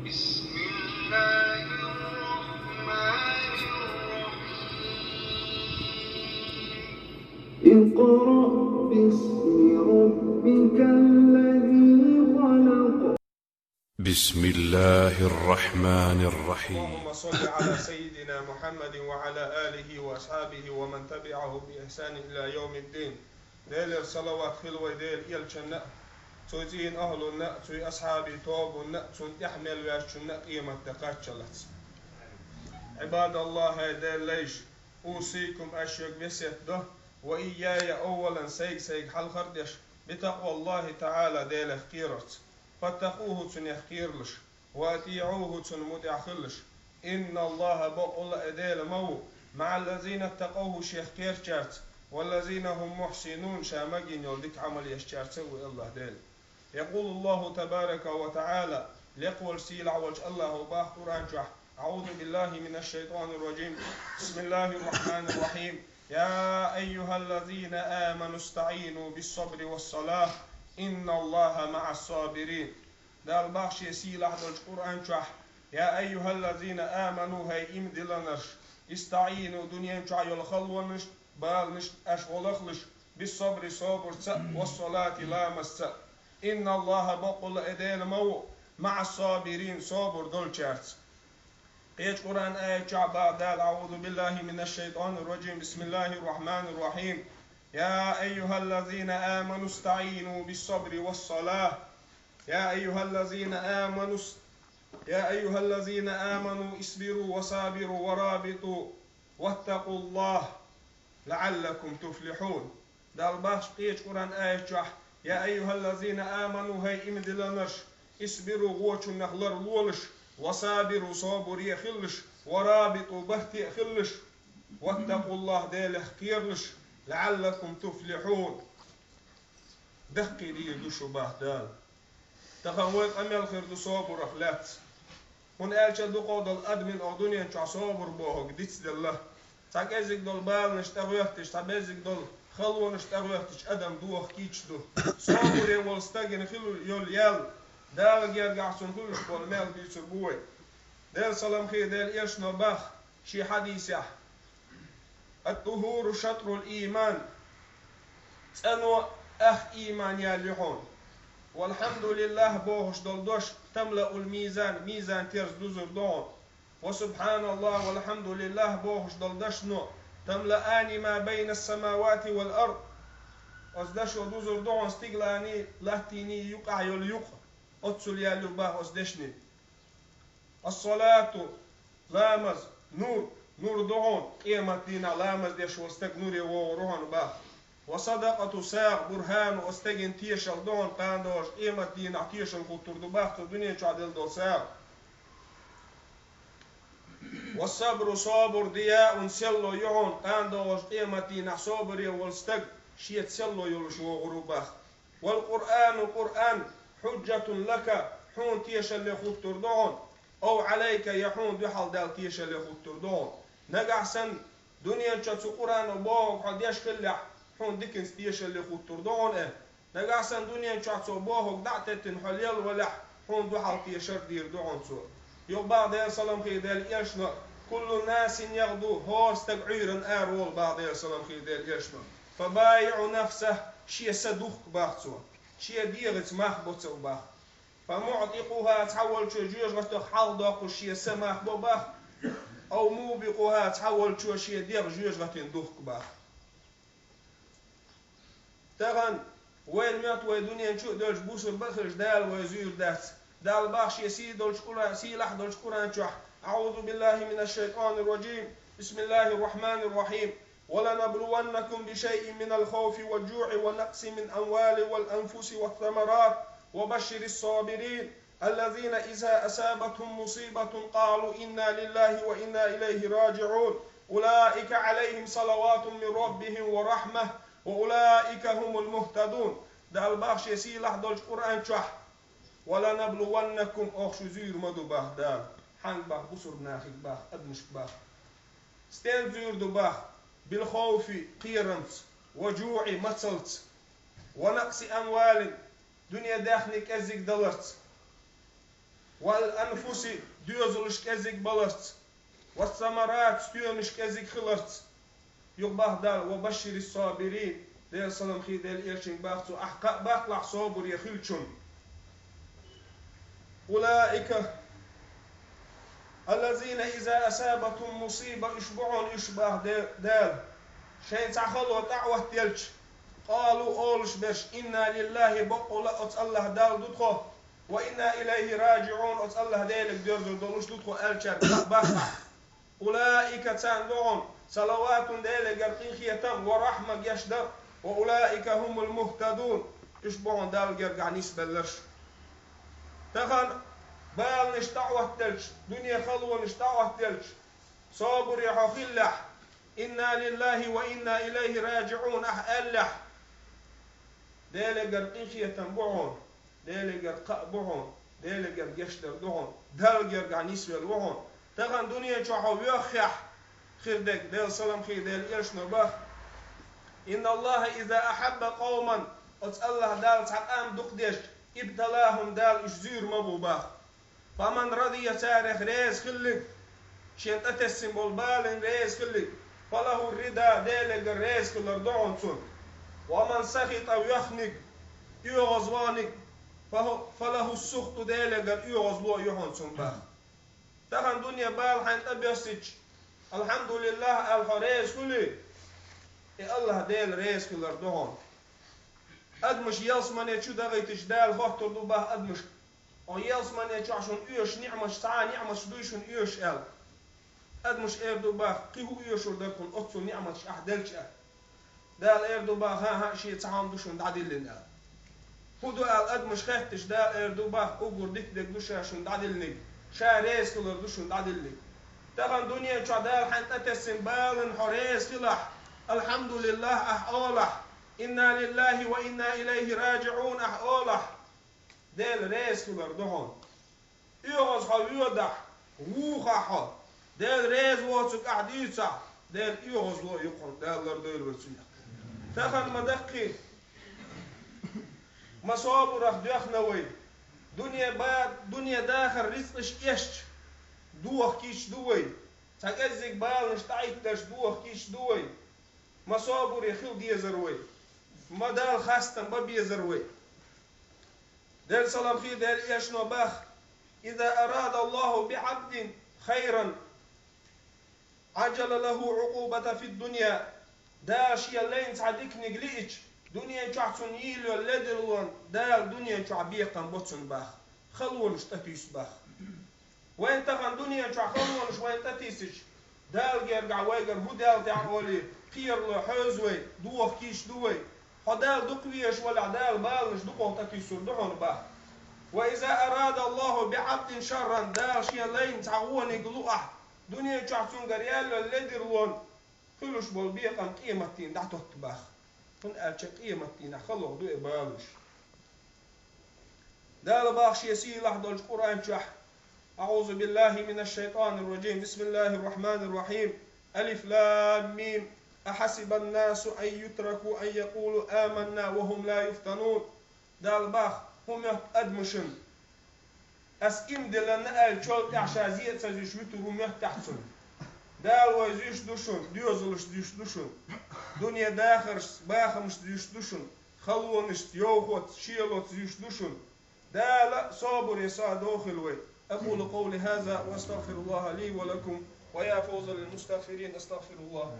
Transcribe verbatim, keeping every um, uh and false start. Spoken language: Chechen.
بسم الله الرحمن الرحيم. اقرأ باسم ربك الذي خلق. بسم الله الرحمن الرحيم. اللهم صل على سيدنا محمد وعلى آله وأصحابه ومن تبعه بإحسان إلى يوم الدين. Делера салават хила вай Делан элчанна а, цуьнан цӀийнан ахӀлунна а, цуьнан асхьабийн тобанна а, цунна тӀаьхьа мел ваьшчунна а къематде кхаччалц. عباد الله, хӀай Делан лайш, أوصيكم, аз шуьга весет до, وإياي أولا, сайга-сайга хьалхара деш, بتقوى الله تعالى, Делах кхерарца. فاتقوه, цунах кхералаш. وأطيعوه, цунна мутӀахь хилалаш. إن الله, бакъволла а Дела ма ву, مع الذين اتقوا, шех кхерачаьрца, والذين هم محسنون, ша магийна йолу дика Ӏамал ешчаьрца а ву АллахӀ Дела. يقول الله تبارك وتعالى, лекха волчу сийлахь волчу АллахӀа боху Къуръан чохь: أعوذ بالله من الشيطان الرجيم. بسم الله الرحمن الرحيم. يا أيها الذين آمنوا استعينوا بالصبر والصلاة إن الله مع الصابرين. Дала боху шен сийлахь долчу Къуръан чохь: يا أيها الذين آمنوا, хӀай иман диллинарш, استعينوا, дуьнен чохь йолу халонаш, баланаш аша гӀо лахалаш, بالصبر, собарца а, والصلاة, ламазца а. إن الله, бакъволла а Дела ма ву, مع الصابرين, собар долчаьрца. Кхечу Къуръан аят чохь боху Дала: أعوذ بالله من الشيطان الرجيم. بسم الله الرحمن الرحيم. يا أيها الذين آمنوا استعينوا بالصبر والصلاة. يا أيها الذين آمنوا اس-، يا أيها الذين آمنوا اصبروا وصابروا ورابطوا واتقوا الله لعلكم تفلحون. Дала боху кхечу Къуръан аят чохь: يا أيها الذين آمنوا, хӀай иман диллинарш, اصبروا, гӀочунах ларлолаш, وصابروا, собаре хилалаш, ورابطوا, барте а хилалаш, واتقوا الله, Делах кхералаш, لعلكم تفلحون. Даккхийдийр ду шу боху Дала. Тахана вай къамел хир ду собарах лаьцна. ХӀунда аьлча дукхах долу адамийн оха дуьнен чохь собар бохург дицделла. Цхьа кӀеззиг долу баланаш тӀехӀоьттича, цхьа беззиг долу халонаш тӀехӀоьттича адам дохкийча ду. Собаре волу стагана хила йолу ял, Дала гергахь цунна хуьлуш болу мел дуьйцур бу вай. Делан салам хир Делан элчано боху шен хьадисехь: الطهور شطر الإيمان. ЦӀано ах ийман ял ю хьуна. والحمد لله бохуш долу дош تملأ الميزان, мизан терза дузур ду хьуна. وسبحان الله والحمد لله бохуш долу дашно تملأان ما بين السماوات والأرض. Оцу дашо дузур ду хьуна стигаланий, латтиний юкъахь йолу юкъ. Оццул ял ю боху оцу дешнийн. الصلاة, ламаз, نور, нур ду хьуна, къематдийнахь ламаз деш волу стаг нуре вогӀур ву хьуна боху. والصدقة, сагӀа, برهان, оцу стеган тешалла ду хьуна, кхана догӀуш къематдийнахь тешалла хӀуттур ду боху цо дуьнен чохь делла долу сагӀа. والصبر, собар, ضياء, селло ю хьуна, кхана догӀуш къематдийнахь собаре волу стаг шеца селло йолуш вогӀур ву боху. والقرآن, Къуръан, حجة لك, хьуна тешалле хӀуттур ду хьуна, أو عليك, я хьуна дуьхьал даьлла тешалле хӀуттур ду хьуна. Нагахь санна дуьнен чохь цу Къуръано бохург хьо деш хиллехь, хьуна диканца тешалле хӀуттур ду хьуна, э. Нагахь санна дуьнен чохь цо бохург дӀа а теттина хьо лелла валахь, хьуна дуьхьал тешар дийр ду хьуна цо. Юха боху Делан салам хир Делан элчано: كل الناس يغدو, хӀора стаг Ӏуьйранна ара волу боху Делан салам хир Делан элчано. فبائع نفسه, шен са духку боху цо. Шен дегӀаца мах бо цо боху. فمعتقها, цхьаволчо жоьжахатех хьалхадоккхуш шен са мах бо боху. أو موبقها, цхьаволчо шен дегӀ жоьжахатина духку боху. Тахана вайна моьтту вай дуьнен чу а девлча бусурба а хилча Дала вай зуьйр дац. Дала боху шен сий долчу Къуръан, сийлахь долчу Къуръан чохь: أعوذ بالله من الشيطان الرجيم. بسم الله الرحمن الرحيم. ولنبلونكم بشيء من الخوف والجوع ونقص من الأموال والأنفس والثمرات وبشر الصابرين الذين إذا أصابتهم مصيبة قالوا إنا لله وإنا إليه راجعون أولئك عليهم صلوات من ربهم ورحمة وأولئك هم المهتدون. Дала боху шен сийлахь долчу Къуръан чохь: ولنبلونكم, оха шу зуьйр ма ду боху Дала. Хьанга боху? Бусурба нахиг боху, адамашка боху. Стен зуьйр ду боху? بالخوف, кхерамца, والجوع, мацалца, ونقص أموال, дуьне даьхни кӀеззиг даларца. والأنفس, доьзалаш кӀезиг баларца, والثمرات, стоьмаш кӀезиг хиларца. Юха бах Дала: وبشر الصابرين, Делан салам хийла Делан элчанга бах цо, ахь кхаъ баккхалахь собаре хилчун. أولئك الذين إذا أصابتهم مصيبة, уьш бу хьона уьш, бах Де-, Дала, шайна цхьа хало тӀаоттаелча, قالوا, олуш берш: إنا لله, бакъволуш оцу АллахӀ Далла ду тхо, وإنا إليه راجعون, оцу АллахӀ Деле доьрзур долуш ду тхо аьллачаьрга бах ахь. أولئك, царна ду хьона, صلوات, Делегара къинхетам, ورحمة, гечдар, وأولئك هم المهتدون, уьш бу хьона Далла гергахь нисбелларш. Тахана баланаш тӀаоттаелча, дуьне халонаш тӀаоттаелча, собаре хьо хиллехь, إنا لله وإنا إليه راجعون ахь аьллехь, Делегара къинхетам бу хьона, Делегара кхаъ бу хьона, Делегара гечдар ду хьона, Далла гергахь нисвелла ву хьона. Тахана дуьне чохь хьо воьххехь, хир дерг, Делан салам хийла Делан элчано бах: إن الله إذا أحب قوما, оцу АллахӀ Дала цхьа къам дукха деш, ابتلاهم, Дала уьш зуьйр ма бу, бах. فمن رضي, царех реза хиллиг, шен тӀетесна болу баланна реза хиллиг, فله الرضا, Делегара реза хилар ду хьона цунна. ومن سخط, воьхниг, оьгӀазвахниг, فه-, فله السخط, Делегара оьгӀазло а ю хьона цунна, бах. Тахана дуьне бала хьайна тӀебоьссича, الحمد لله аьлла хьо реза хуьлий, и АллахӀ Дела реза хилар ду хьона. Адамаш ялсамане чу дахийтича, Дала хоттур ду, бах, адамашка: хьо ялсамане чохь шуна оьшуш ниӀматаш, цхьа а ниӀматаш дуй шуна оьшуш аьлла. Адамаш эр ду, бах: кхин хӀун оьшур дара хьуна оццул ниӀматаш ахь делча аьлла. Дала эр ду, бах: хӀан-хӀа, шен цхьа хӀума ду шуна дӀадиллина аьлла. ХӀун ду аьлла адамаш хеттича, Дала эр ду, бах: уггар дика дерг ду ша шуна дӀадиллиниг, ша реза хилар ду шуна дӀадиллиниг. Тахана дуьне чохь Дала хьайна тӀетесна баланна хьо реза хилахь, الحمد لله ахь олахь, إنا لله وإنا إليه راجعون ахь олахь, Дела реза хилар ду хьуна. ОьгӀаз хьо воьдахь, вухахь хьо, Дела реза воцург ахь дуьйцахь, Дела оьгӀазло а ю хьуна, Дала лардойла вай цунах. Тахана ма даккхий, ма собарах доьхна вай. Дуьне ба-, дуьне дахар рицкъаш эшча, дохкийча ду вай. Цхьа кӀеззиг баланаш дӀахӀиттарш дохкийча ду вай. Ма собаре хила дезар вай. Ма Далла хастам бан безар вай. Делан салам хийла Делан элчано бах: إذا أراد الله بعبد خيرا عجل له عقوبة في الدنيا. Дала шен лайна цхьа диканиг лиъча, дуьне чохь цунна йийла йолу ледарлонан Дала дуьне чохь бекхам бо цунна, бах. Халонаш тӀетуьйсу, бах. Вайн тахана дуьне чохь халонаш вайн тӀетийсича, Дала гергахь вайгара хӀун даьлла тӀехь олий, кхерало хьоьзу вай, дохкийча ду вай. Хьо Дала дукха везаш валахь, Дала баланаш дукхах тӀетуьйсур ду хьуна, бах. وإذا أراد الله بعبد شرا, Дала шен лайна цхьа вониг луахь, дуьне чохь цуьнгара яьлла ледарлонан хуьлуш болу бекхам къематдийнахь дӀатотту, бах. ХӀунда аьлча къематдийнахь халонах ду и баланаш. Дала бах шен сийлахь долчу Къуръан чохь: أعوذ بالله من الشيطان الرجيم. بسم الله الرحمن الرحيم. ألف لام ميم. أحسب الناس أن يتركوا أن يقولوا آمنا وهم لا يفتنون. Дала бах: хӀун моьтту адамашна, ас иман диллина аьлла, чол тӀехь ша зен а ца зуьйш вуьтур ву моьтту ахь цунна? Дала вай зуьйш ду шуна, доьзалшца зуьйш ду шуна, дуьне дахаршца, бахамашца зуьйш ду шуна, халонашца, йовхоца, шелоца зуьйш ду шуна. Дала собаре сов дохийла вай. أقول قولي هذا وأستغفر الله لي ولكم، ويا فوز للمستغفرين، أستغفر الله.